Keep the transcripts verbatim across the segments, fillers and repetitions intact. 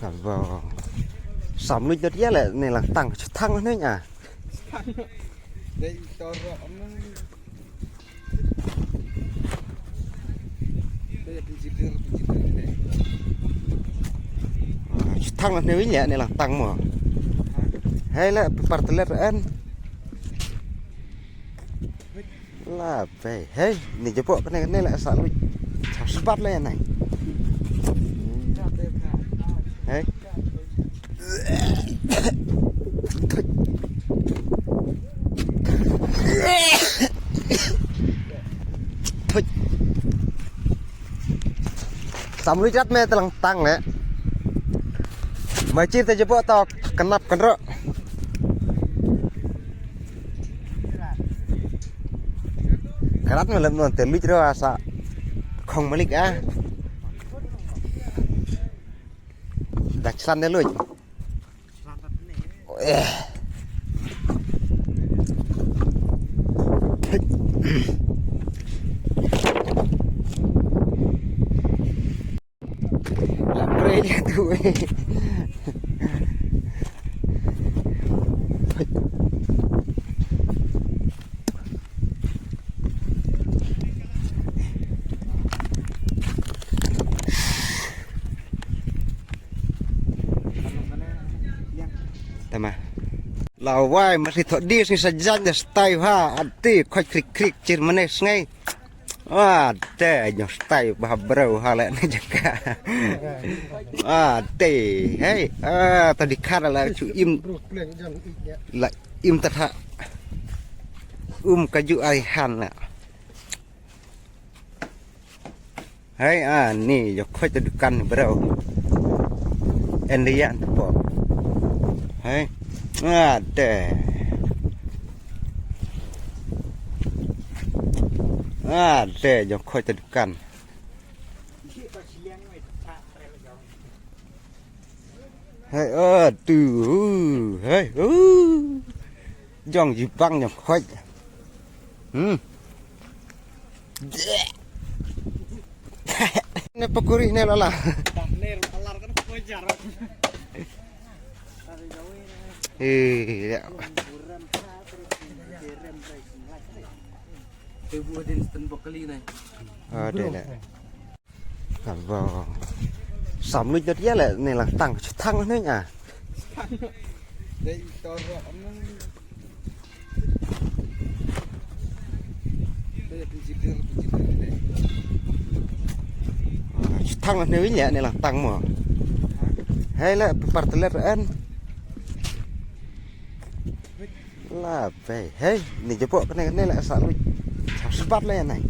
Kaba sam luit dot ïa le ne lang tang chu thang ne nya. Chu thang ne wi nya ne lang tang mo. Hei le par telet en. La bei, hei, ni jepok kene kene la sa luit. Sa sebat la ya nai. Hei. Tuit. Tuit. Sam luit rat me telang tang le. Mai chir te jepok to kenap kenro. Karat me lem non te luit ro asa. Khong malik ah. Dak san de luit. Eh. La pre nya tu. Tama. La wai masi thok di si sajan ja stai ha ati khoj krik krik chir mane sngai. Ah, te jong stai bah bro ha le ne jaka. Ah, te. Hei, ah, tadi kar la chu im. La im tatha. Um kaju ai han la. Hei, ah, ni jong khoj te dukan bro. Indian po. Hei. Ah, te. Ah, te jong khoj te dukan. Hei, ah, tu. Hei, uh. Jong jibang jong khoj. Hmm. Ne pakuri ne lala. Eh, ya. Ah, deh le. Kaba sam luit dot ïa le ne lang tang chu thang ne nya. Chu thang ne wi nya ne lang tang mo. Hei le par telet en. La bei, hei, ni jepok kene kene la sa luit. Sa sebat la ya nai.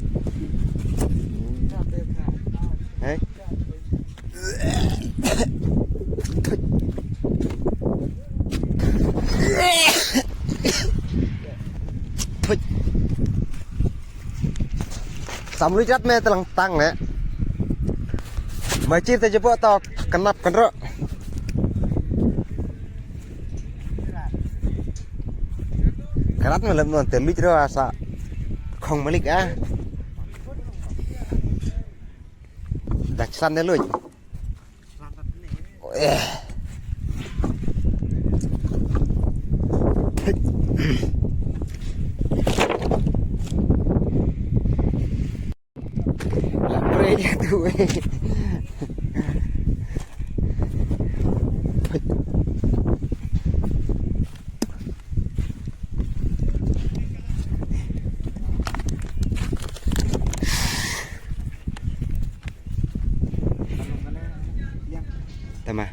Hei. Sam luit rat me telang tang le. Mai chir te jepok to kenap kenro. Karat me lem non te luit ro asa khong malik ah. Dak san de luit. Eh. La pre nya tu. Tama.